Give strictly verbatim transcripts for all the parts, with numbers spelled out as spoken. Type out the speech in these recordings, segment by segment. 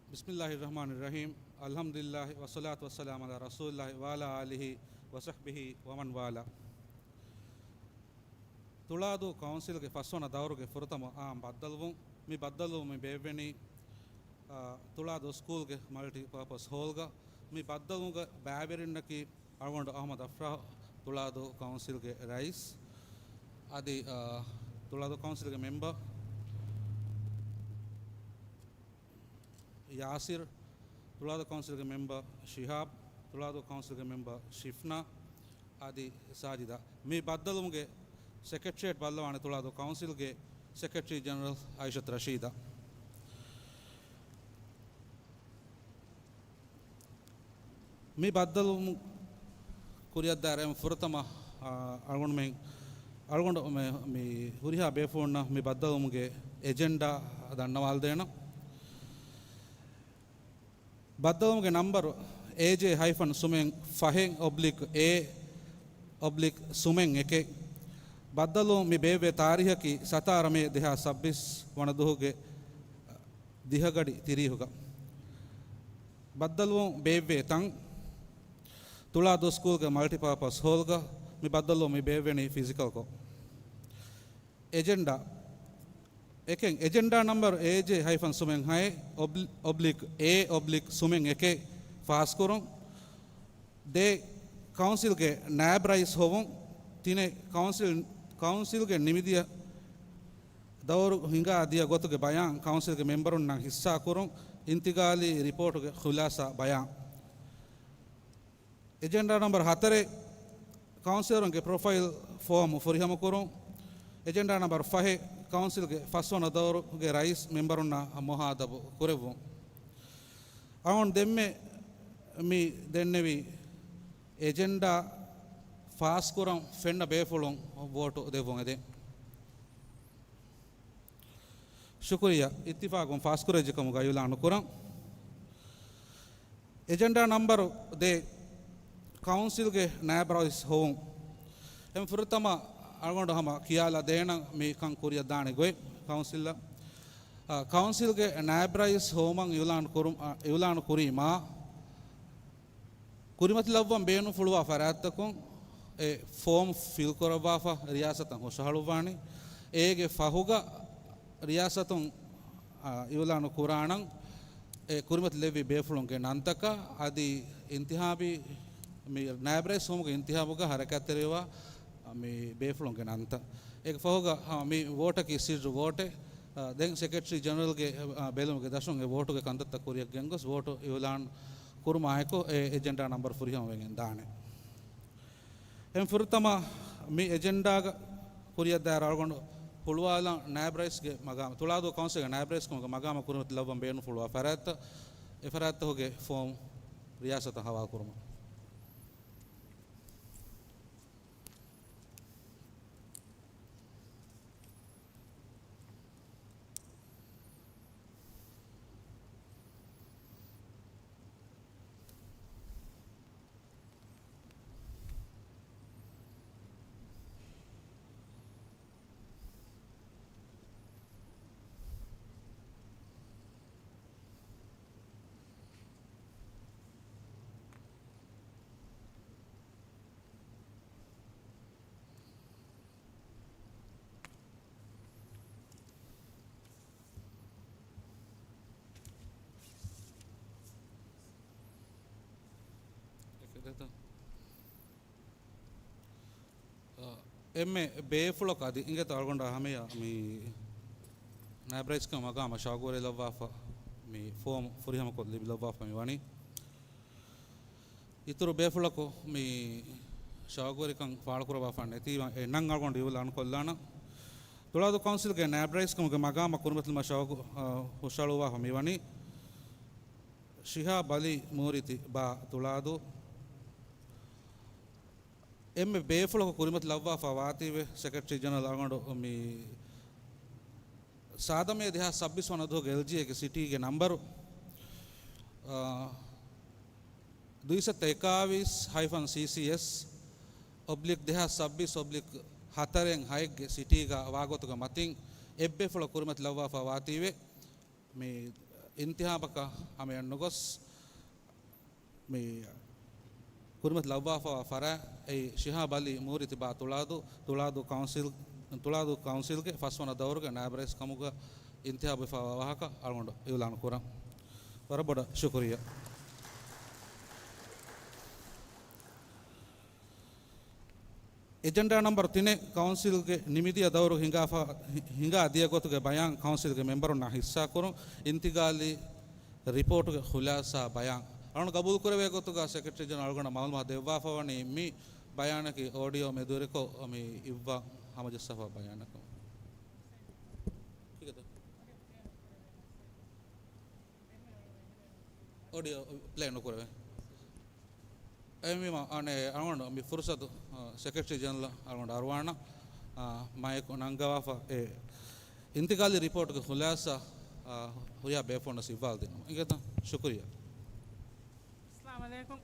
بسم الله الرحمن الرحيم. الحمد لله والصلاة والسلام على رسول الله وعلى آله وصحبه ومن والاه. ތުޅާދޫ ކައުންސިލްގެ ފަސްވަނަ ދައުރުގެ ފުރަތަމަ އާއްމު ބައްދަލުވުން. މި ބައްދަލުވުން މި ބޭއްވެނީ، އާ، ތުޅާދޫ ސްކޫލްގެ މަލްޓި ޕާޕަސް ހޯލްގަ. މި ބައްދަލުވުމުގެ ބައިވެރިންނަކީ އަޅުގަނޑު އަޙްމަދު އަފްރާހް، ތުޅާދޫ ކައުންސިލްގެ ރައީސް، އަދި، އާ، ތުޅާދޫ ކައުންސިލްގެ މެމްބަރ ޔާސިރް، ތުޅާދޫ ކައުންސިލްގެ މެމްބަރ ޝިހާބް، ތުޅާދޫ ކައުންސިލްގެ މެމްބަރ ޝިފްނާ، އަދި ސާޖިދާ. މި ބައްދަލުވުމުގެ ސެކްރެޓަރިއޭޓް ބައްލަވާނެ ތުޅާދޫ ކައުންސިލްގެ ސެކްރެޓަރީ ޖެނެރަލް އައިޝަތު ރަޝީދާ. މި ބައްދަލުވުމު ކުރިއަށްދާއިރު ފުރަތަމަ، އާ، އަޅުގަނޑުމެން، އަޅުގަނޑު މެ-، މި ހުރިހާ ބޭފުޅުންނަށް މި ބައްދަލުވުމުގެ އެޖެންޑާ ދަންނަވާލަދޭނަން. ބައްދަލުވުމުގެ ނަންބަރު އޭޖޭ ހައިފަން ސުމެން ފަހެއް އޮބްލިކް އޭ އޮބްލިކް ސުމެން އެކެއް. ބައްދަލުވުން މި ބޭއްވޭ ތާރީހަކީ ސަތާރަ މޭ ދެހާސް ސައްބީސް ވަނަ ދުވަހުގެ ދިހަ ގަޑި ތިރީހުގަ. ބައްދަލުވުން ބޭއްވޭ ތަން، ތުޅާދޫ ސްކޫލްގެ މަލްޓިޕާޕަސް ހޯލްގަ. މި ބައްދަލުވުން މި ބޭއްވެނީ ފިޒިކަލްކޮށް. އެޖެންޑާ އެކެއް، އެޖެންޑާ ނަމްބަރު އޭޖޭ ހައިފަން ސުމެން ހައެއް އޮބްލި-، އޮބްލިކް އޭ އޮބްލިކް ސުމެން އެކެއް ފާސްކުރުން. ދޭއް، ކައުންސިލްގެ ނާއިބް ރައީސް ހޮވުން. ތިނެއް، ކައުންސިލް، ކައުންސިލްގެ ނިމިދިޔަ ދައުރު ހިނގާ ދިޔަ ގޮތުގެ ބަޔާން ކައުންސިލްގެ މެމްބަރުންނަށް ހިއްސާކުރުން. އިންތިގާލީ ރިޕޯޓުގެ ޚުލާސާ ބަޔާން. އެޖެންޑާ ނަމްބަރު ހަތަރެއް، ކައުންސިލަރުންގެ ޕްރޮފައިލް ފޯމު ފުރިހަމަކުރުން. އެޖެންޑާ ނަމްބަރު ފަހެއް، ކައުންސިލްގެ ފަސްވަނަ ދައުރުގެ ރައީސް މެމްބަރުންނާ މުހާދަބު ކުރެއްވުން. އަޅުގަނޑު ދެންމެ މި ދެންނެވި އެޖެންޑާ ފާސްކުރަން ފެންނަ ބޭފުޅުން ވޯޓު ދެއްވުން އެދެން. ޝުކުރިއްޔާ. އިއްތިފާގުން ފާސްކުރެއްވިކަމުގަ އިޢުލާނު ކުރަން. އެޖެންޑާ ނަމްބަރު ދޭއް، ކައުންސިލްގެ ނާއިބް ރައީސް ހޮވުން. އެން ފުރަތަމަ އަޅުގަނޑު ހަމަ ކިޔާލަ ދޭނަން މި ކަން ކުރިއަށް ދާނެ ގޮތް ކައުންސިލަށް. އާ، ކައުންސިލްގެ ނާއިބް ރައީސް ހޮވުމަށް އިޢުލާނު ކުރު-، އާ، އިޢުލާނު ކުރީމާ، ކުރިމަތިލައްވަން ބޭނުންފުޅުވާ ފަރާތްތަކުން އެ ފޯމް ފިލް ކުރައްވާފަ ރިޔާސަތަށް ހުށަހަޅުއްވާނީ. އޭގެ ފަހުގަ ރިޔާސަތުން، އާ، އިޢުލާނު ކުރާނަން އެ ކުރިމަތިލެއްވި ބޭފުޅުންގެ ނަންތަކާ އަދި އިންތިހާބީ މި ނާއިބް ރައީސް ހޮވުމުގެ އިންތިހާބުގަ ހަރަކާތްތެރިވާ މި ބޭފުޅުންގެ ނަންތައް. އޭގެ ފަހުގަ، އާ، މި ވޯޓަކީ ސިއްރު ވޯޓެއް. އާ، ދެން ސެކްރެޓަރީ ޖެނެރަލްގެ، އާ، ބެލުމުގެ ދަށުން އެ ވޯޓުގެ ކަންތައްތައް ކުރިއަށް ގެންގޮސް ވޯޓު އިޢުލާން ކުރުމާއެކު އެ އެޖެންޑާ ނަމްބަރު ފުރިހަމަވެގެން ދާނެ. އެން ފުރަތަމަ މި އެޖެންޑާގަ ކުރިއަށްދާއިރު އަޅުގަނޑު ހުޅުވާލަން ނާއިބް ރައީސްގެ މަގާމަށް، ތުޅާދޫ ކައުންސިލްގެ ނާއިބް ރައީސްކަމުގެ މަގާމަށް ކުރިމަތި ލައްވަން ބޭނުންފުޅުވާ ފަރާތްތައް، އެ ފަރާތްތަކުގެ ފޯމް ރިޔާސަތަށް ހަވާލު ކުރުމަށް. އެކެއް ދެތަ؟ އާ، އެންމެ ބޭފުޅަކު އަދި އިނގޭތޯ އަޅުގަނޑާ ހަމަޔަށް މި ނާއިބް ރައީސްގެ މަގާމަށް ޝައުގުވެރިލައްވާފަ، މި ފޯމް ފުރިހަމަކޮށް ލިބިލައްވާފަ މި ވަނީ. އިތުރު ބޭފުޅަކު މި ޝައުގުވެރިކަން ފާޅުކުރައްވާފަ ނެތީމަ، އެ ނަން އަޅުގަނޑު އިޢުލާނު ކޮށްލާނަން. ތުޅާދޫ ކައުންސިލްގެ ނާއިބް ރައީސްކަމުގެ މަގާމަށް ކުރިމަތިލުމަށް ޝައުގު، އާ، ހުށަހަޅުއްވާފަ މިވަނީ ޝިހާބް އަލީ މޫރިތި ބާ ތުޅާދޫ. އެންމެ ބޭފުޅަކު ކުރިމަތި ލައްވާފަ ވާތީވެ، ސެކްރެޓަރީ ޖެނެރަލް އަޅުގަނޑު މި ސާދަ މޭ ދެހާސް ސައްބީސް ވަނަ ދުވަހުގެ އެލްޖީއޭގެ ސިޓީގެ ނަންބަރު، އާ، ދުއިސައްތަ އެކާވީސް ހައިފަން ސީސީއެސް އޮބްލިކް ދެހާސް ސައްބީސް އޮބްލިކް ހަތަރެއް ހައެއްގެ ސިޓީގަ ވާގޮތުގެ މަތިން އެއްބޭފުޅަކު ކުރިމަތި ލައްވާފަ ވާތީވެ. މި އިންތިހާބަކަށް ހަމަޔަށް ނުގޮސް، މި ކުރިމަތި ލައްވާފަވާ ފަރާތް އެއީ ޝިހާބް އަލީ މޫރި ތިބާ ތުޅާދޫ، ތުޅާދޫ ކައުންސިލް، ތުޅާދޫ ކައުންސިލްގެ ފަސްވަނަ ދައުރުގެ ނާއިބް ރައީސް ކަމުގަ އިންތިހާބުވެފަވާ ވާހަކަ އަޅުގަނޑު އިއުލާނު ކުރަން. ވަރަށް ބޮޑަށް ޝުކުރިއްޔާ. އެޖެންޑާ ނަމްބަރު ތިނެއް، ކައުންސިލްގެ ނިމިދިޔަ ދައުރު ހިނގާފަ-، ހި-، ހިނގާ ދިޔަ ގޮތުގެ ބަޔާން ކައުންސިލްގެ މެމްބަރުންނާ ހިއްސާކުރުން. އިންތިގާލީ ރިޕޯޓުގެ ޚުލާސާ ބަޔާން އަޅުގަނޑު ގަބޫލު ކުރެވޭ ގޮތުގަ ސެކްރެޓަރީ ޖެނެރަލް އަޅުގަނޑަށް މަޢުލޫމާތު ދެއްވާފަވަނީ މި ބަޔާނަކީ އޯޑިއޯ މެދުވެރިކޮށް މި އިއްވާ ހަމަޖައްސާފަ ބަޔާނަކަށް. އޮޑިއޯ ޕްލޭ ނުކުރެވޭ. އެހެންވީމަ، އަނެއް އަޅުގަނޑު މި ފުރުސަތު، އަ، ސެކްރެޓަރީ ޖެނެރަލް އަޅުގަނޑު އަރުވާނަ، އަ، މައެކު ނަންގަވާފަ އެ އިންތިގާލީ ރިޕޯޓުގެ ޚުލާސާ، އަ، ހުރިހާ ބޭފުޅުންނަށް ސިއްވާލު ދިނުމަށް. އިނގޭތަ؟ ޝުކުރިއްޔާ. އައްސަލާމު ޢަލައިކުމް.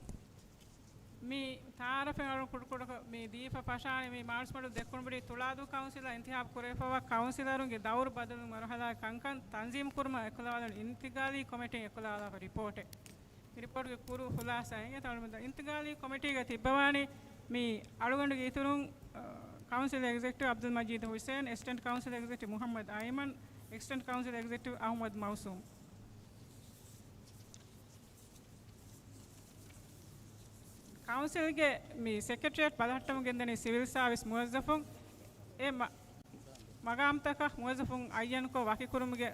މި ތަޢާރަފެއް އަޅު ކުޑަކުޑަކޮށް މި ދީފަ ފަށާނީ މި މާރްޗް މަޑު ދެކުނުބުޑި ތުޅާދޫ ކައުންސިލަށް އިންތިޚާބު ކުރެވިފައިވާ ކައުންސިލަރުންގެ ދައުރު ބަދަލު މަރުހަލާ ކަންކަން ތަންޒީމް ކުރުމަށް އެކުލަވާލަން އިންތިގާލީ ކޮމިޓީން އެކުލަވާލާފަ ރިޕޯޓެއް. މި ރިޕޯޓްގެ ކުރު ޚުލާސާ އިނގޭތަ އަޅުގަނޑު އިންތިގާލީ ކޮމިޓީގަ ތިއްބަވާނީ މި އަޅުގަނޑުގެ އިތުރުން، އަ، ކައުންސިލް އެގްޒެކެޓިވް އަބްދުލް މަޖީދު ހުސެން، އެސިސްޓެންޓް ކައުންސިލް އެގްޒެކެޓިވް މުޙައްމަދު އައިމަން، އެކްސްޓެންޑް ކައުންސިލް އެގްޒެކެޓިވް އަޙްމަދު މައުސޫމް. ކައުންސިލްގެ މި ސެކްރެޓަރިއޭޓް ބަލަހައްޓަމުން ގެންދަނީ ސިވިލް ސާވިސް މުވައްޒަފުން އެ މަ-، މަގާމްތަކަށް މުވައްޒަފުން އައްޔަންކޮށް ވަކިކުރުމުގެ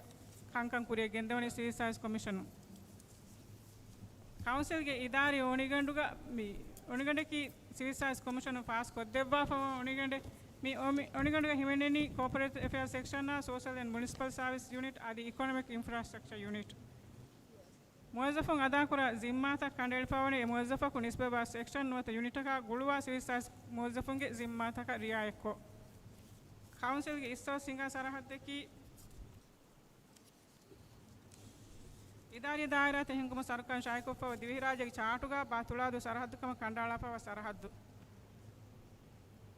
ކަންކަން ކުރިއަށް ގެންދަވަނީ ސިވިލް ސާވިސް ކޮމިޝަނުން. ކައުންސިލްގެ އިދާރީ އޮނިގަނޑުގަ މި އޮނިގަނޑަކީ ސިވިލް ސާވިސް ކޮމިޝަނުން ފާސް ކޮށްދެއްވާފައިވާ އޮނިގަނޑެއް. މި އޮ-، މި އޮނިގަނޑުގަ ހިމެނެނީ ކޯޕަރޭޓިވް އެފެއާސް ސެކްޝަނާ، ސޯޝަލް އެންޑް މުނިސިޕަލް ސާވިސް ޔުނިޓް އަދި އިކޮނޮމިކް އިންފްރާސްޓްރަކްޗަރ ޔުނިޓް. މުވައްޒަފުން އަދާކުރާ ޒިންމާތައް ކަނޑައެޅިފައިވަނީ އެ މުވައްޒަފަކު ނިސްބަތްވާ ސެކްޝަން ނުވަތަ ޔުނިޓަކާ ގުޅުވާ ސިވިލް ސާވިސް މުވައްޒަފުންގެ ޒިންމާތަކަށް ރިޢާޔަތްކޮށް، ކައުންސިލްގެ އިސްތަށި ހިނގާ ސަރަހައްދަކީ އިދާރީ ދާއިރާތައް ހިންގުމަށް ސަރުކާރުން ޝާއިޢުކޮށްފައިވާ ދިވެހިރާއްޖޭގެ ޗާޓުގަ ބާ ތުޅާދޫ ސަރަހައްދު ކަމަށް ކަނޑައަޅާފައިވާ ސަރަހައްދު.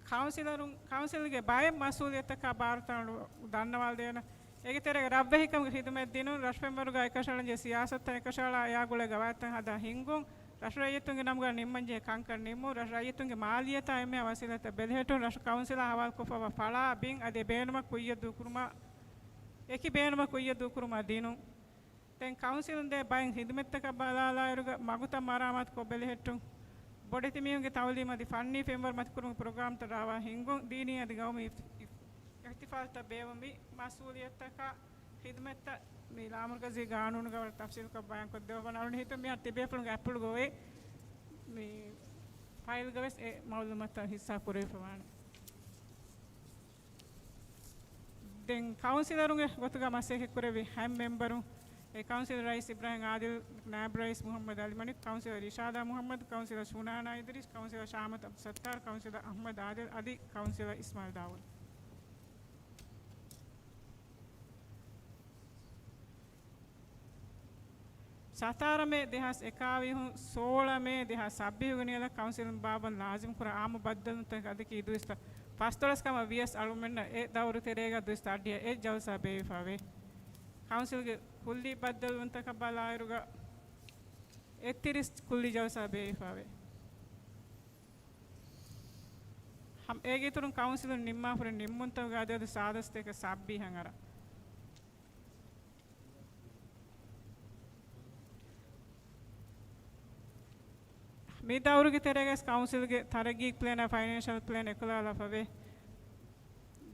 ކައުންސިލަރުން، ކައުންސިލްގެ ބައެއް މަސްއޫލިއްޔަތަކާ ބާރުތައް ދަންނަވާލަދޭނަ. އޭގެ ތެރޭގަ ރަށްވެހިކަމުގެ ޚިދުމަތް ދިނުން، ރަށުފެންވަރުގަ އެކަށައަޅަންޖެހޭ ސިޔާސަތުތައް އެކަށައަޅާ އެއާ ގުޅޭ ގަވާއިދުތައް ހަދާ ހިންގުން، ރަށު ރައްޔިތުންގެ ނަމުގަ ނިންމަންޖެހޭ ކަންކަން ނިންމުން، ރަށު ރައްޔިތުންގެ މާލިއްޔަތާ އެންމެހާ ވަސީލަތްތައް ބެލެހެއްޓުން، ރަށު ކައުންސިލާ ހަވާލުކޮށްފައިވާ ފަޅާ ބިން އަދި ބޭނުމަށް ކުއްޔަށް ދޫކުރުމާ، އެކި ބޭނުމަށް ކުއްޔަށް ދޫކުރުމާ ދިނުން. ދެން ކައުންސިލުން ދޭ ބައެއް ހިދުމަތްތަކަށް ބަލާލާއިރުގަ މަގުތައް މަރާމާތުކޮށް ބެލެހެއްޓުން، ބޮޑެތި މީހުންގެ ތައުލީމް އަދި ފަންނީ ފެންވަރު މަތިކުރުމުގެ ޕްރޮގްރާމްތައް ރާވާ ހިންގުން، ދީނީ އަދި ގައުމީ އިފް-، އިފް-، އިޙްތިފާލްތައް ބޭއްވުން. މި މަސްއޫލިއްޔަތުތަކާ ޚިދުމަތްތައް މި ލާމަރުކަޒީ ގާނޫނުގަ ވަރަށް ތަފްސީލުކޮށް ބަޔާންކޮށްދެއްވަން އަޅުގަނޑު ހިތުން މިހާރު ތިބޭފުޅުންގެ އަތްޕުޅުގަ އޮތް މި ފައިލްގަވެސް އެ މައުލޫމާތުތައް ހިއްސާ ކުރެވިފަވާނެ. ދެން ކައުންސިލަރުންގެ ގޮތުގަ މަސައްކަތް ކުރެއްވި ހަތް މެމްބަރުން، އެ ކައުންސިލަރ ރައީސް އިބްރާހިމް އާދިލް، ނާއިބް ރައީސް މުޙައްމަދު އަލީ މަނިކު، ކައުންސިލަރ ރިޝާދާ މުޙައްމަދު، ކައުންސިލަރ ޝޫނާނާ އިދްރީސް، ކައުންސިލަރ ޝާމަތު އަބްދުއްސައްތާރު، ކައުންސިލަރ އަޙްމަދު އާދިލް އަދި ކައުންސިލަރ އިސްމާއިލް ދާއޫދު. ސަތާރަ މޭ ދެހާސް އެކާވީހުން ސޯޅަ މޭ ދެހާސް ސައްބީހުގެ ނިޔަލަށް ކައުންސިލުން ބާއްވަން ލާޒިމްކުރާ އާއްމު ބައްދަލުވުންތަކެއް އަދަކީ ދުއިސައްތަ ފަސްދޮޅަސް ކަމަށް ވިޔަސް އަޅުމެންނަށް އެ ދައުރު ތެރޭގަ ދުއިސައްތަ އަށްޑިހަ އެއް ޖަލްސާ ބޭއްވިފައިވޭ. ކައުންސިލްގެ ކުއްލީ ބައްދަލުވުންތަކަށް ބަލާއިރުގަ އެއްތިރީސް ކުއްލި ޖަލްސާ ބޭއްވިފައިވޭ. ހަމަ އޭގެ އިތުރުން ކައުންސިލުން ނިންމާފަ ހުރި ނިންމުންތަކުގެ އަދަދު ސާދަސްތޭކަ ސައްބީހަށް އަރާ. މި ދައުރުގެ ތެރޭގަސް ކައުންސިލްގެ ތަރައްގީ ޕްލޭނާ ފައިނޭންޝަލް ޕްލޭން އެކުލާލާފަވޭ.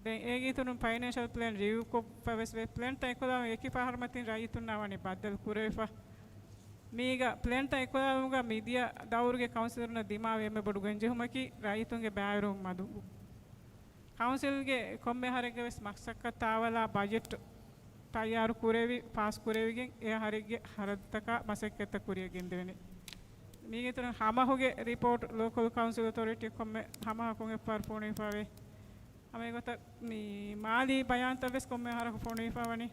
ދެން އޭގެ އިތުރުން ފައިނޭންޝަލް ޕްލޭން ރިވިއުކޮށްފަވެސް ވޭ. ޕްލޭންތައް އެކުލާލުން އެކި ފަހަރު މަތިން ރައްޔިތުންނާ ވަނީ ބައްދަލު ކުރެވިފަ. މީގަ ޕްލޭންތައް އެކުލާލުމުގަ މިދިޔަ ދައުރުގެ ކައުންސިލުންނަށް ދިމާވި އެންމެ ބޮޑު ގެންޖެހުމަކީ ރައްޔިތުންގެ ބައިވެރިވުން މަދު. ކައުންސިލްގެ ކޮންމެ އަހަރެއްގަވެސް މަސައްކަތް ތާވަލާ ބަޖެޓް ތައްޔާރު ކުރެވި، ފާސް ކުރެވިގެން އެ އަހަރެއްގެ ހަރަދުތަކާ މަސައްކަތްތައް ކުރިއަށް ގެންދެވޭނެ. މީގެ އިތުރުން ހަމަހުގެ ރިޕޯޓް ލޯކަލް ކައުންސިލް އޮތޯރިޓީ ކޮންމެ ހަމަހަކުން އެއްފަހަރު ފޮނުވިފައިވޭ. ހަމަ އެގޮތަށް މި މާލީ ބަޔާންތައް ވެސް ކޮންމެ އަހަރަކު ފޮނުވިފައިވަނީ.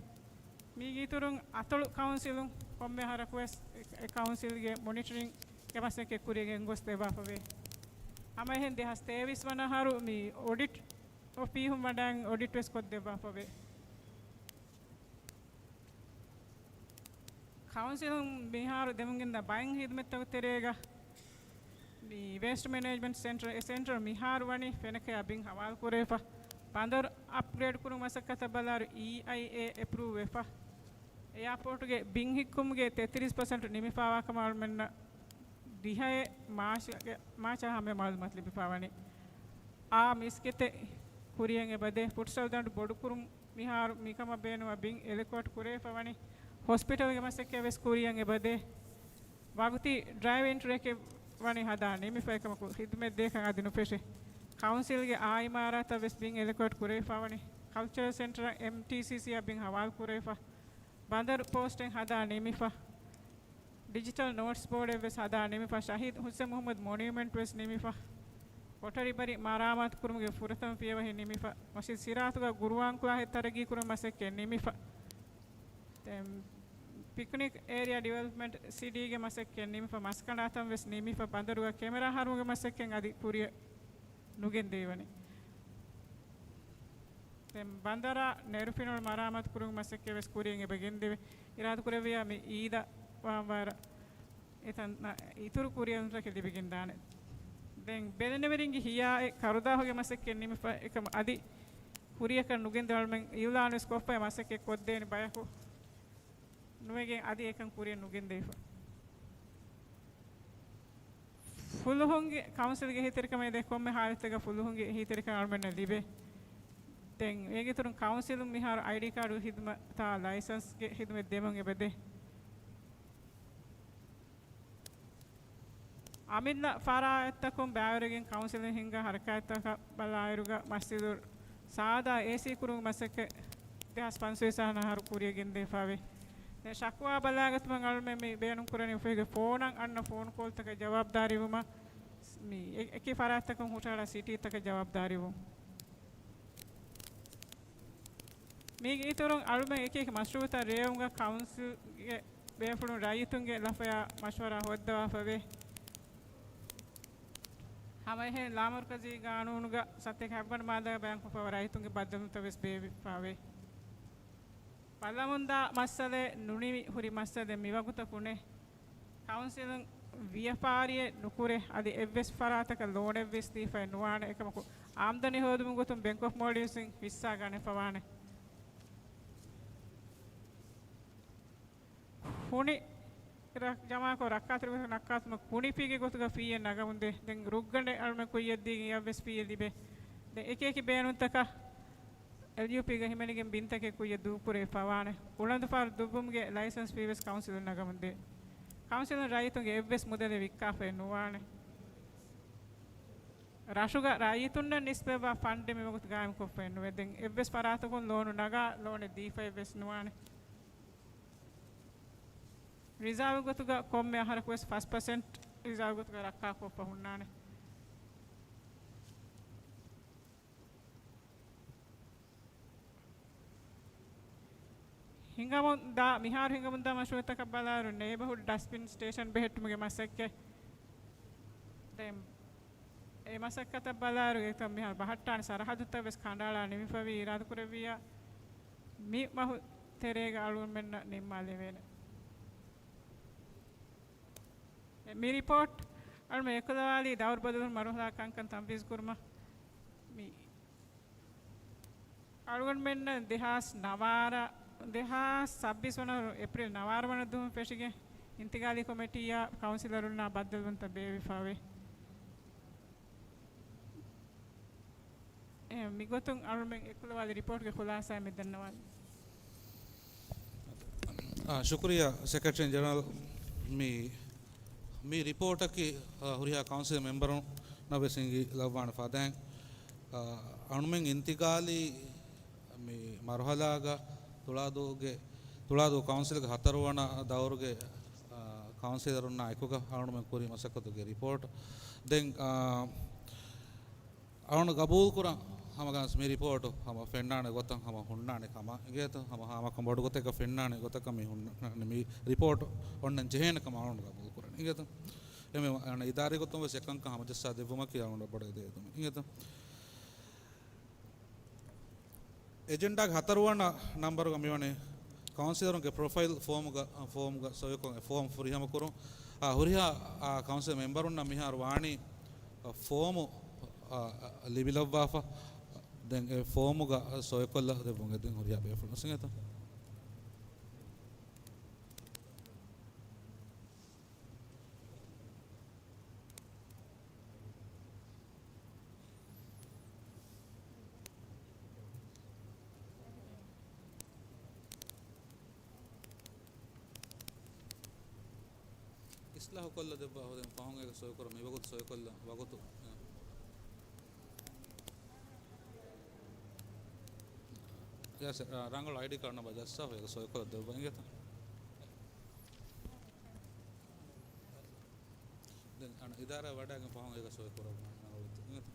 މީގެ އިތުރުން އަތޮޅު ކައުންސިލުން ކޮންމެ އަހަރަކުވެސް އެ، އެ ކައުންސިލްގެ މޮނިޓަރިންގ އެ މަސައްކަތް ކުރިއަށް ގެންގޮސް ދެއްވާފަވޭ. ހަމައެހެން ދެހާސް ތޭވީސް ވަނަ އަހަރު މި އޮޑިޓް އޮފީހުން ވަޑައިގެން އޮޑިޓް ވެސް ކޮށްދެއްވާފަވޭ. ކައުންސިލުން މިހާރު ދެމުންގެންދާ ބައެއް ހިދުމަތްތަކުގެ ތެރޭގަ މި ވޭސްޓް މެނޭޖްމަންޓް ސެންޓަރ، އެ ސެންޓަރ މިހާރު ވަނީ ފެނަކަޔާ ބިން ހަވާލު ކުރެވިފަ، ބަނދަރު އަޕްގްރޭޑް ކުރުމުގެ މަސައްކަތަށް ބަލާއިރު އީއައިއޭ އެޕްރޫވް ވެފަ، އެއާޕޯޓުގެ ބިން ހިއްކުމުގެ ތޭތިރީސް ޕަސެންޓް ނިމިފަވާ ކަމަށް އަޅުމެންނަށް ދިހައެއް މާޗުގެ، މާޗާ ހަމަޔަށް މައުލޫމާތު ލިބިފަ ވަނީ. އާ މިސްކިތެއް ކުރިޔަށް އެބަދޭ. ފުޓްސަލް ދަނޑު ބޮޑުކުރުން މިހާރު މިކަމަށް ބޭނުމަށް ބިން އެލޮކޭޓް ކުރެވިފަ ވަނީ. ހޮސްޕިޓަލްގެ މަސައްކަތް ވެސް ކުރިޔަށް އެބަދޭ. ވަގުތީ ޑްރައިވް އިން ޓްރެކެއް ވަނީ ހަދާ ނިމިފަ އެކަމަކު ހިދުމަތް ދޭކަން އަދި ނުފެށޭ. ކައުންސިލްގެ އާ އިމާރާތަށް ވެސް ބިން އެލޮކޭޓް ކުރެވިފަ ވަނީ. ކަލްޗަރަލް ސެންޓަރ އެމްޓީސީސީއަށް ބިން ހަވާލު ކުރެވިފަ. ބަނދަރު ޕޯސްޓެއް ހަދާ ނިމިފަ. ޑިޖިޓަލް ނޯޓްސް ބޯޑެއް ވެސް ހަދާ ނިމިފަ. ޝަހީދު ހުސެން މުހައްމަދު މޮނިއުމެންޓް ވެސް ނިމިފަ. ކޮޓަރި ބަރި މަރާމާތު ކުރުމުގެ ފުރަތަމަ ފިޔަވަހި ނިމިފަ. މަސްޖިދު ސިރާތުގަ ގުރުއާން ކްލާހެއް ތަރައްގީ ކުރުމުގެ މަސައްކަތް ނިމިފަ. ދެން ޕިކްނިކް އޭރިއާ ޑިވެލޮޕްމަންޓް ސިޑީގެ މަސައްކަތް ނިމިފަ. މަސްކަނޑާތަން ވެސް ނިމިފަ. ބަނދަރުގަ ކެމެރާ ހަރުމުގެ މަސައްކަތް އަދި ކުރިޔަށް ނުގެންދެވިވަނީ. ދެން ބަނދަރާ ނެރުފިނޮޅު މަރާމާތު ކުރުމުގެ މަސައްކަތް ވެސް ކުރިޔަށް އެބަ ގެންދެވޭ. އިރާދަ ކުރެއްވިޔާ މި އީދަށް ވާން ވަރަށް އެތަން އިތުރު ކުރިއެރުންތަކެއް ލިބިގެންދާނެ. ދެން ބެލެނިވެރިންގެ ހިޔާއެއް ކަރުދާހުގެ މަސައްކަތް ނިމިފަ އެކަމަށް އަދި ކުރިޔަކަށް ނުގެންދެވުމަށް އިއުލާނު ވެސް ކޮށްފައި މަސައްކަތް ކޮށްދޭނެ ބަޔަކު ނުވެގެން އަދި އެކަން ކުރިޔަށް ނުގެންދެވިފަ. ފުލުހުންގެ ކައުންސިލްގެ އެހީތެރިކަމެއް ދޭ ކޮންމެ ހާލަތެއްގަ ފުލުހުންގެ އެހީތެރިކަން އަޅުމެންނަށް ލިބޭ. ދެން އޭގެ އިތުރުން ކައުންސިލުން މިހާރު އައިޑީ ކާޑު ހިދުމަތާ ލައިސަންސްގެ ހިދުމަތް ދެމުން އެބަދޭ. އަމިއްލަ ފަރާތްތަކުން ބައިވެރިގެން ކައުންސިލުން ހިންގާ ހަރަކާތްތަކަށް ބަލާއިރުގަ މަސްޖިދު ސާދާ އޭސީ ކުރުމުގެ މަސައްކަތް ދެހާސް ފަންސަވީސް އަހަރު ކުރިޔަށް ގެންދެވިފައިވޭ. ދެން ޝަކުވާ ބަލާގަތުމަށް އަޅުމެން މި ބޭނުން ކުރަނީ އުފެހިގެ ފޯނަށް އަންނަ ފޯނު ކޯލްތަކަށް ޖަވާބުދާރީވުމަށް މި އެ-، އެކި ފަރާތްތަކުން ހުށަހަޅާ ސިޓީތަކަށް ޖަވާބުދާރީވުން. މީގެ އިތުރުން އަޅުމެން އެކި އެކި މަޝްރޫއުތައް ރޭވުމުގަ ކައުންސިލްގެ ބޭފުޅުން ރައްޔިތުންގެ ލަފަޔާ މަޝްވަރާ ހޯއްދަވާފަވޭ. ހަމައެހެން ލާމަރުކަޒީ ގާނޫނުގަ ސަތޭކަ ހަތްވަނަ މާއްދާގަ ބަޔާންކޮށްފައިވާ ރައްޔިތުންގެ ބައްދަލުވުންތައް ވެސް ބޭއްވިފައިވޭ. ބައްލަވަމުންދާ މައްސަލައެއް ނުނިމި ހުރި މައްސަލައެއް މިވަގުތަކު ނެތް. ކައުންސިލުން ވިޔަފާރިއެއް ނުކުރޭ، އަދި އެއްވެސް ފަރާތަކަށް ލޯނެއް ވެސް ދީފައެއް ނުވާނެ. އެކަމަކު އާމްދަނީ ހޯދުމުގެ ގޮތުން ބެންކް އޮފް މޯލްޑިވްސްއިން ހިއްސާ ގަނެފަވާނެ. ހުނި ރަ-، ޖަމާކޮށް ރައްކާތެރި ގޮތުން ރައްކާތުމަށް ކުނި ފީގެ ގޮތުގަ ފީއެއް ނަގަމުންދޭ. ދެން ރުއްގަނޑެއް އަޅުމެން ކުއްޔަށްދީގެން އެއަށްވެސް ފީއެއް ލިބޭ. ދެން އެކި އެކި ބޭނުންތަކަށް އެލްޔޫޕީގަ ހިމެނިގެން ބިންތަކެއް ކުއްޔަށް ދޫކުރެވިފަވާނެ. އުޅަނދުފާރު ދުއްވުމުގެ ލައިސަންސް ފީވެސް ކައުންސިލުން ނަގަމުންދޭ. ކައުންސިލުން ރައްޔިތުންގެ އެއްވެސް މުދަލެއް ވިއްކާފައެއް ނުވާނެ. ރަށުގަ ރައްޔިތުންނަށް ނިސްބަތްވާ ފަންޑެއް މިވަގުތު ގާއިމްކޮށްފައެއް ނުވޭ. ދެން އެއްވެސް ފަރާތަކުން ލޯނު ނަގާ ލޯނެއް ދީފައެއްވެސް ނުވާނެ. ރިޒާވް ގޮތުގަ ކޮންމެ އަހަރަކުވެސް ފަސް ޕަސެންޓް ރިޒާވް ގޮތުގަ ރައްކާކޮށްފަ ހުންނާނެ. ހިނގަމުންދާ، މިހާރު ހިނގަމުންދާ މަޝްރޫއުތަކަށް ބަލާއިރު، ނޭބަހުޑް ޑަސްޓްބިން ސްޓޭޝަން ބެހެއްޓުމުގެ މަސައްކަތް. ދެން އެ މަސައްކަތަށް ބަލާއިރު، އެތަން މިހާރު ބަހައްޓާނެ ސަރަހައްދުތައް ވެސް ކަނޑައަޅާ ނިމިފަވީ، އިރާދަކުރެއްވިއްޔާ މި މަހު ތެރޭގަ އަޅުގަނޑުމެންނަށް ނިންމާލެވޭނެ. މި ރިޕޯޓް އަޅުމެން އެކުލަވާލީ ދައުރު ބަދަލު މަރުހަލާ ކަންކަން ތަންފީޒު ކުރުމަށް. މި އަޅުގަނޑުމެންނަށް ދެހާސް ނަވާރަ، ދެހާސް ސައްބީސް ވަނަ އެޕްރީލް ނަވާރަ ވަނަ ދުވަހުން ފެށިގެން އިންތިގާލީ ކޮމިޓީއާ ކައުންސިލަރުންނާ ބައްދަލުވުންތައް ބޭއްވިފައިވޭ. އެ، މިގޮތުން އަޅުމެން އެކުލަވާލި ރިޕޯޓްގެ ޚުލާސާއެއް މި ދަންނަވާލީ. އާ، ޝުކުރިއްޔާ ސެކްރެޓަރީ ޖެނެރަލް. މި، މި ރިޕޯޓަކީ، އާ، ހުރިހާ ކައުންސިލް މެމްބަރުންނަށް ވެސް ހިނގި ލައްވާނެ ފަދައިން، އާ، އަޅުމެން އިންތިގާލީ މި މަރުހަލާގަ ތުޅާދޫގެ، ތުޅާދޫ ކައުންސިލްގެ ހަތަރުވަނަ ދައުރުގެ، އާ، ކައުންސިލަރުންނާ އެކުގަ އަޅުމެން ކުރި މަސައްކަތުގެ ރިޕޯޓް. ދެން، އާ، އަޅުން ގަބޫލުކުރަން ހަމަގަން މި ރިޕޯޓު ހަމަ ފެންނާނެ ގޮތަށް ހަމަ ހުންނާނެ ކަމަށް އިނގޭތަ؟ ހަމަ ހާމަކަން ބޮޑު ގޮތެއްގަ ފެންނާނެ ގޮތަކަށް މި ހުންނާނެ، މި ރިޕޯޓު އޮންނަން ޖެހޭނެ ކަމަށް އަޅުން ގަބޫލުކުރަން އިނގޭތަ؟ އެމެ އަންނަ އިދާރީ ގޮތުން ވެސް އެކަންކަން ހަމަޖައްސާ ދެއްވުމަކީ އަޅުން ބޮޑަށް އެދޭ އެދުމެއް އިނގޭތަ؟ އެޖެންޑާގެ ހަތަރުވަނަ ނަންބަރުގަ މިވަނީ ކައުންސިލަރުންގެ ޕްރޮފައިލް ފޯމުގަ، ފޯމުގަ ސޮއިކޮށް އެ ފޯމް ފުރިހަމަކުރުން. އާ، ހުރިހާ، އާ، ކައުންސިލް މެމްބަރުންނަށް މިހާރު ވާނީ، އާ، ފޯމު، އާ، ލިބިލައްވާފަ. ދެން އެ ފޯމުގަ ސޮއިކޮށްލަ ދެއްވުން. ދެން ހުރިހާ ބޭފުޅުން އިނގޭތަ؟ އިސްލާހު ކޮށްލަ ދެއްވާ ހުރެން ފަހުން އޭގަ ސޮއިކުރަ މިވަގުތު ސޮއިކޮށްލަ ވަގުތު. ޔާސިރް، ރަނގަޅު އައިޑީ ކާޑް ނަމްބަރ ޖައްސާފަ އޭގަ ސޮއިކޮށްލަ ދެއްވަ އިނގޭތަ؟ ދެން އަން އިދާރާ ވަޑައިގެން ފަހުން އޭގަ ސޮއިކުރައްވާ ނަގަޅު އިނގޭތަ؟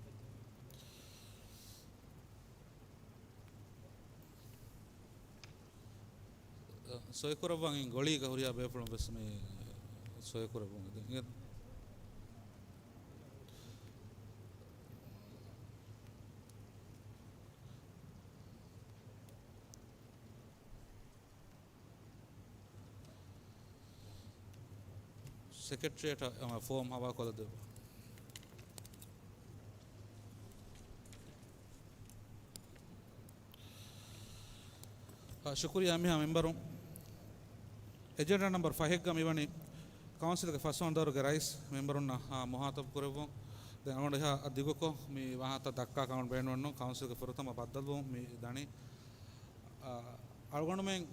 ސޮއިކުރައްވަން ގޮޅީގަ ހުރިހާ ބޭފުޅުން ވެސް މި ސޮއިކުރައްވުން. ސެކްރެޓަރިއޭޓަށް ފޯމް ހަވާލުކޮށްލަދެއްވާ. އާ، ޝުކުރިއްޔާ އެންމެހާ މެމްބަރުން. އެޖެންޑާ ނަމްބަރު ފަހެއްގަ މިވަނީ ކައުންސިލްގެ ފަސްވަނަ ދައުރުގެ ރައީސް މެމްބަރުންނަށް، އާ، މުހާތަބު ކުރެއްވުން. ދެން އަޅުގަނޑު އެހާ ދިގުކޮށް މި ވާހަކަ ދައްކާ ކަމަށް ބޭނުން. ކައުންސިލްގެ ފުރަތަމަ ބައްދަލުވުން މި ދަނީ. އަޅުގަނޑުމެން،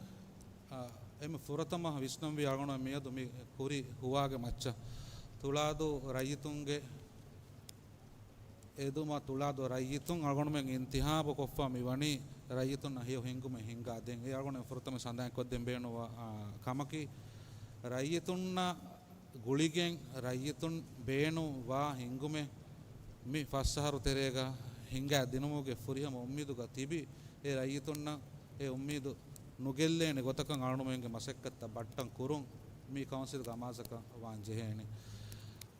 އާ، އެންމެ ފުރަތަމަ ވިސްނުންވީ އަޅުގަނޑުމެން މިއަދު މި ކުރި ހުވާގެ މައްޗަށް ތުޅާދޫ ރައްޔިތުންގެ އެދުމަށް ތުޅާދޫ ރައްޔިތުން އަޅުގަނޑުމެން އިންތިހާބު ކޮށްފަ މި ވަނީ ރައްޔިތުންނަށް ހެޔޮ ހިންގުމެއް ހިންގާ ދޭން. އެ އަޅުގަނޑުމެން ފުރަތަމަ ސަނދާން ކޮށްދޭން ބޭނުންވާ، އާ، ކަމަކީ ރައްޔިތުންނަށް ގުޅިގެން ރައްޔިތުން ބޭނުން ވާ ހިންގުމެއް މި ފަސް އަހަރު ތެރޭގަ ހިންގާ ދިނުމުގެ ފުރިހަމަ އުއްމީދުގަ ތިބި، އެ ރައްޔިތުންނަށް އެ އުއްމީދު ނުގެއްލޭނެ ގޮތަކަށް އަޅުގަނޑުމެންގެ މަސައްކަތްތައް ބައްޓަން ކުރުން މި ކައުންސިލްގެ އަމާޒަކަށް ވާން ޖެހޭނެ.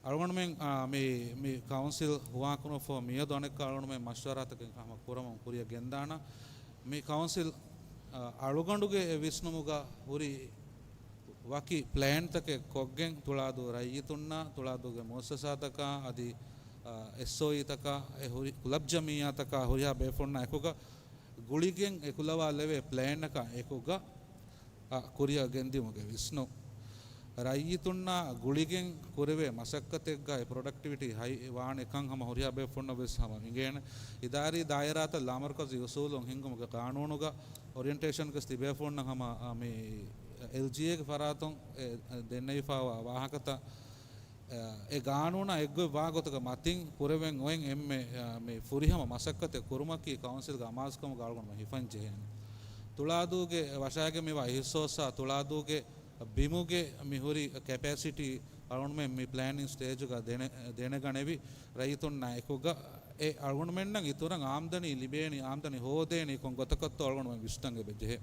އަޅުގަނޑުމެން، އާ، މި، މި ކައުންސިލް ހުވާކުރުމަށްފަހު މިއަދު އަނެއްކާ އަޅުގަނޑުމެން މަޝްވަރާތަކެއް ހަމަ ކުރަމުން ކުރިއަށް ގެންދާނަ. މި ކައުންސިލް، އާ، އަޅުގަނޑުގެ އެ ވިސްނުމުގަ ހުރި ވަކި ޕްލޭންތަކެއް ކޮށްގެން ތުޅާދޫ ރައްޔިތުންނާ، ތުޅާދޫގެ މުއައްސަސާތަކާ، އަދި، އާ، އެސްއޯއީތަކާ، އެ ހުރި ކުލަބް ޖަމިއްޔާތަކާ ހުރިހާ ބޭފުޅުންނާ އެކުގަ ގުޅިގެން އެކުލަވާލެވޭ ޕްލޭނަކާ އެކުގަ، އަ، ކުރިއަށް ގެންދިއުމުގެ ވިސްނުން. ރައްޔިތުންނާ ގުޅިގެން ކުރެވޭ މަސައްކަތެއްގަ އެ ޕްރޮޑަކްޓިވިޓީ ހައި ވާނެ ކަން ހަމަ ހުރިހާ ބޭފުޅުންނަށް ވެސް ހަމަ އިނގޭނެ. އިދާރީ ދާއިރާތައް ލާމަރުކަޒީ އުސޫލުން ހިންގުމުގެ ގާނޫނުގަ އޮރިއެންޓޭޝަންގެ ތިބޭފުޅުންނަށް ހަމަ، އަ، މި އެލްޖީއޭގެ ފަރާތުން އެ ދެންނެވިފައިވާ ވާހަކަތައް އެ ގާނޫނާ އެއްގޮތް ވާ ގޮތުގެ މަތިން ކުރެވެން އޮތް އެންމެ، އަ، މި ފުރިހަމަ މަސައްކަތެއް ކުރުމަކީ ކައުންސިލްގެ އަމާޒުކަމުގަ އަޅުގަނޑުމެން ހިފަން ޖެހޭނެ. ތުޅާދޫގެ ވަށާގެން މިވާ އިހްސޯސާ، ތުޅާދޫގެ ބިމުގެ މި ހުރި ކެޕޭސިޓީ އަޅުގަނޑުމެން މި ޕްލޭނިން ސްޓޭޖުގަ ދެނެ-، ދެނެގަނެވި ރައްޔިތުންނާ އެކުގަ އެ އަޅުގަނޑުމެންނަށް އިތުރަށް އާމްދަނީ ލިބޭނީ، އާމްދަނީ ހޯދޭނީ ކޮން ގޮތަކަށްތޯ އަޅުގަނޑުމެން ވިސްނަން އެބަ ޖެހޭ.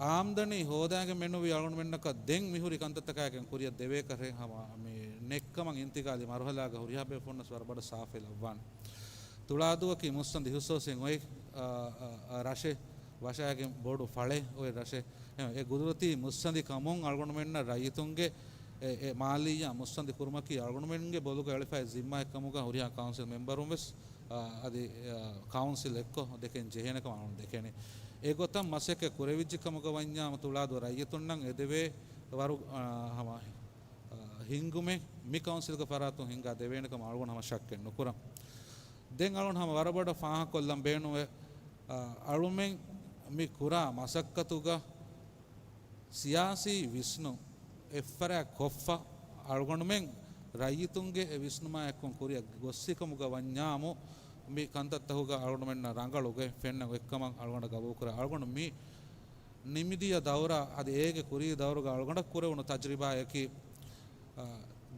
އާމްދަނީ ހޯދާގެން މެނުވީ އަޅުގަނޑުމެންނަކަށް ދެން މިހުރި ކަންތައްތަކާގެން ކުރިއަށް ދެވޭކަށް ހަމަ މި ނެއްކަމަށް އިންތިގާލީ މަރުހަލާގަ ހުރިހާ ބޭފުޅުންނަސް ވަރަށް ބޮޑަށް ސާފުވެ ލައްވާނެ. ތުޅާދޫއަކީ މުއްސަނދި ހިސޯސިން އޮތް، އަ، އަ، އަ، ރަށެއް، ވަށާގެން ބޮޑު ފަޅެއް އޮތް ރަށެއް. އެ، އެ ގުދުރަތީ މުއްސަނދި ކަމުން އަޅުގަނޑުމެންނަށް ރައްޔިތުންގެ އެ، އެ މާލިއްޔާ މުއްސަނދި ކުރުމަކީ އަޅުގަނޑުމެންގެ ބޮލުގަ އެޅިފައި ޒިންމާއެއް ކަމުގަ ހުރިހާ ކައުންސިލް މެމްބަރުން ވެސް، އަ، އަދި، އަ، ކައުންސިލް އެއްކޮށް ދެކެން ޖެހޭނެ ކަމަށް އަޅުގަނޑު ދެކެނީ. އެގޮތަށް މަސައްކަތް ކުރެވިއްޖެ ކަމުގަ ވަންޏާ ތުޅާދޫ ރައްޔިތުންނަށް އެދެވޭ ވަރު، އަ، ހަމަ، އަ، ހިންގުމެއް މި ކައުންސިލްގެ ފަރާތުން ހިންގާ ދެވޭނެ ކަމަށް އަޅުގަނޑު ހަމަ ޝައްކެއް ނުކުރަން. ދެން އަޅުގަނޑު ހަމަ ވަރަށް ބޮޑަށް ފާހަގަކޮށްލަން ބޭނުންވޭ، އަ، އަޅުމެން މި ކުރާ މަސައްކަތުގަ ސިޔާސީ ވިސްނުން އެއްފަރާތް ކޮށްފަ، އަޅުގަނޑުމެން ރައްޔިތުންގެ އެ ވިސްނުމާ އެއްކޮށް ކުރިއަށް ގޮއްސިކަމުގަ ވަންޏާމު، މި ކަންތައްތަކުގަ އަޅުގަނޑުމެންނަށް ރަނގަޅު ގޮތް ފެންނަ އޮތްކަމަށް އަޅުގަނޑަށް ގަބޫލުކުރާ. އަޅުގަނޑު މި ނިމިދިޔަ ދައުރާ އަދި އޭގެ ކުރީ ދައުރުގަ އަޅުގަނޑަށް ކުރެވުނު ތަޖްރިބާއަކީ، އަ،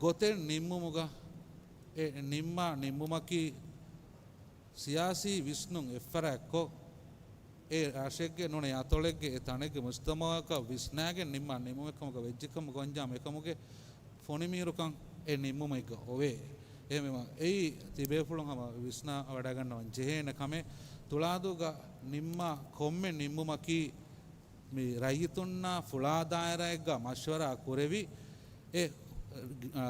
ގޮތެއް ނިންމުމުގަ އެ ނިންމާ ނިންމުމަކީ ސިޔާސީ ވިސްނުން އެއްފަރާތްކޮށް، އެ ރަށެއްގެ ނޫނީ އަތޮޅެއްގެ އެ ތަނެއްގެ މުޖްތަމަޢަކަށް ވިސްނާގެން ނިންމާ ނިންމުމެއްކަމުގަ ވެއްޖެކަމުގަ ވަންޏާ އެކަމުގެ ފޮނިމީރުކަން އެ ނިންމުމެއްގަ އޮވޭ. އެހެންވީމަ އެއީ ތިބޭފުޅުން ހަމަ ވިސްނާ ވަޑައިގަންނަވަން ޖެހޭނެ ކަމެއް. ތުޅާދޫގަ ނިންމާ ކޮންމެ ނިންމުމަކީ މި ރައްޔިތުންނާ ފުޅާ ދާއިރާއެއްގަ މަޝްވަރާ ކުރެވި، އެ، އަ،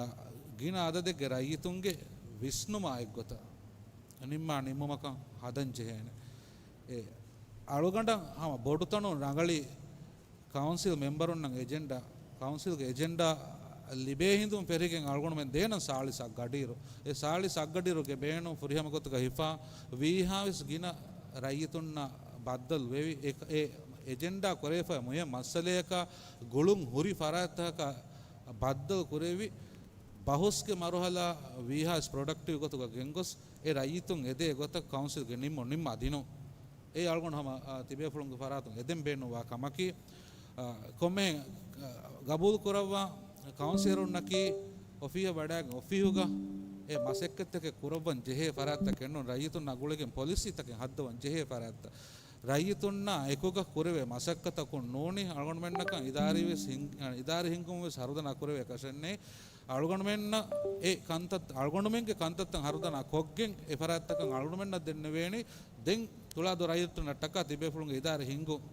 ގިނަ އަދަދެއްގެ ރައްޔިތުންގެ ވިސްނުމާ އެއްގޮތަށް ނިންމާ ނިންމުމަކަށް ހަދަން ޖެހޭނެ. އެ އަޅުގަނޑަށް ހަމަ ބޮޑުތަނުން ރަނގަޅީ ކައުންސިލް މެމްބަރުންނަށް އެޖެންޑާ، ކައުންސިލްގެ އެޖެންޑާ ލިބޭ ހިނދުން ފެށިގެން އަޅުގަނޑުމެން ދޭނަން ސާޅީސް އަށް ގަޑިއިރު. އެ ސާޅީސް އަށް ގަޑިއިރުގެ ބޭނުން ފުރިހަމަ ގޮތުގަ ހިފާ ވީހާވެސް ގިނަ ރައްޔިތުންނާ ބައްދަލު ވެވި، އެ، އެ އެޖެންޑާ ކުރެވިފައި މުހިއްމު މައްސަލަޔަކާ ގުޅުން ހުރި ފަރާތްތަކަކާ ބައްދަލު ކުރެވި، ބަހުސްގެ މަރުހަލާ ވީހާވެސް ޕްރޮޑަކްޓިވް ގޮތުގަ ގެންގޮސް، އެ ރައްޔިތުން އެދޭ ގޮތަށް ކައުންސިލްގެ ނިންމުން ނިންމާ ދިނުން. އެއީ އަޅުގަނޑު ހަމަ، އާ، ތިބޭފުޅުންގެ ފަރާތުން އެދެން ބޭނުންވާ ކަމަކީ، އާ، ކޮންމެ، އާ، ގަބޫލު ކުރައްވާ ކައުންސިލަރުންނަކީ އޮފީހަށް ވަޑައިގެން އޮފީހުގަ އެ މަސައްކަތްތަކެއް ކުރައްވަން ޖެހޭ ފަރާތްތަކެއް ނޫން، ރައްޔިތުންނާ ގުޅިގެން ޕޮލިސީތަކެއް ހައްދަވަން ޖެހޭ ފަރާތްތައް. ރައްޔިތުންނާ އެކުގަ ކުރެވޭ މަސައްކަތަކުން ނޫނީ އަޅުގަނޑުމެންނަކަށް އިދާރީވެސް ހިން-، އިދާރީ ހިންގުމުންވެސް ހަރުދަނާ ކުރެވޭ ކަށެއް ނެތް. އަޅުގަނޑުމެންނަށް އެ ކަންތައް، އަޅުގަނޑުމެންގެ ކަންތައްތައް ހަރުދަނާ ކޮށްގެން އެ ފަރާތްތަކަށް އަޅުގަނޑުމެންނަށް ދެންނެވޭނީ ދެން ތުޅާދޫ ރައްޔިތުންނަށްޓަކާ ތިބޭފުޅުންގެ އިދާރީ ހިންގުން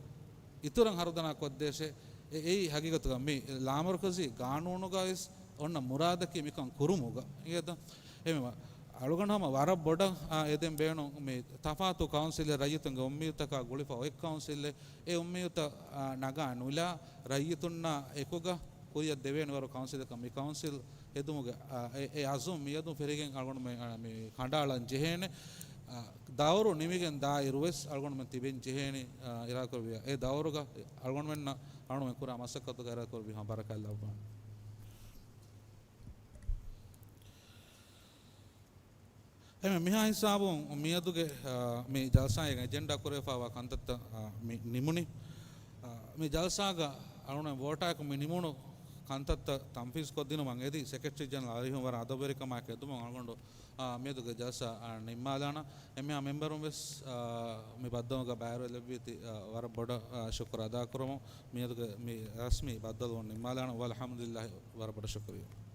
އިތުރަށް ހަރުދަނާ ކޮށްދޭށޭ. އެ-، އެއީ ހަގީގަތުގަ މި ލާމަރުކަޒީ ގާނޫނުގަވެސް އޮންނަ މުރާދަކީ މިކަން ކުރުމުގަ. އިނގޭތަ؟ އެހެންވީމަ، އަޅުގަނޑު ހަމަ ވަރަށް ބޮޑަށް، އާ، އެދެން ބޭނުން މި ތަފާތު ކައުންސިލެއް ރައްޔިތުންގެ އުއްމީދުތަކާ ގުޅިފަ އޮތް ކައުންސިލެއް. އެ އުއްމީދުތައް، އާ، ނަގާ ނުލާ ރައްޔިތުންނާ އެކުގަ ކުރިއަށް ދެވޭނެ ވަރު ކައުންސިލަކަށް މި ކައުންސިލް ހެދުމުގެ، އާ، އެ، އެ އަޒުމް މިއަދުން ފެށިގެން އަޅުގަނޑުމެން، އާ، މި ކަނޑައަޅަން ޖެހޭނެ. އާ، ދައުރު ނިމިގެން ދާއިރުވެސް އަޅުގަނޑުމެން ތިބެން ޖެހޭނީ، އާ، އިރާދަކުރެއްވިއްޔާ. އެ ދައުރުގަ އަޅުގަނޑުމެންނަށް އަޅުގަނޑުމެން ކުރާ މަސައްކަތުގަ އިރާދަކުރެއްވި ހަމަ ބަރަކާތް ލައްވާނެ. އެހެން މިހާ ހިސާބުން މިއަދުގެ، އާ، މި ޖަލްސާއިން އެޖެންޑާ ކުރެވިފައިވާ ކަންތައްތައް، އާ، މި ނިމުނީ. އާ، މި ޖަލްސާގަ އަޅުގަނޑު ވޯޓާއެކު މި ނިމުނު ކަންތައްތައް ތަންފީޒް ކޮށްދިނުމަށް އެދި، ސެކްރެޓަރީ ޖެނެރަލް އަރިހުން ވަރަށް އަދަބުވެރިކަމާއެކު އެދުމުން އަޅުގަނޑު، އާ، މިއަދުގެ ޖަލްސާ، އާ، ނިންމާލާނަން. އެންމެހާ މެމްބަރުން ވެސް، އާ، މި ބައްދަލުވުމުގަ ބައިވެރިވެލެއްވީތީ، އާ، ވަރަށް ބޮޑަށް، އާ، ޝުކުރު އަދާކުރަމު. މިއަދުގެ މި ރަސްމީ ބައްދަލުވުން ނިންމާލާނަން. ވަލްޙަމްދުލިއްލާހި، ވަރަށް ބޮޑަށް ޝުކުރިއްޔާ.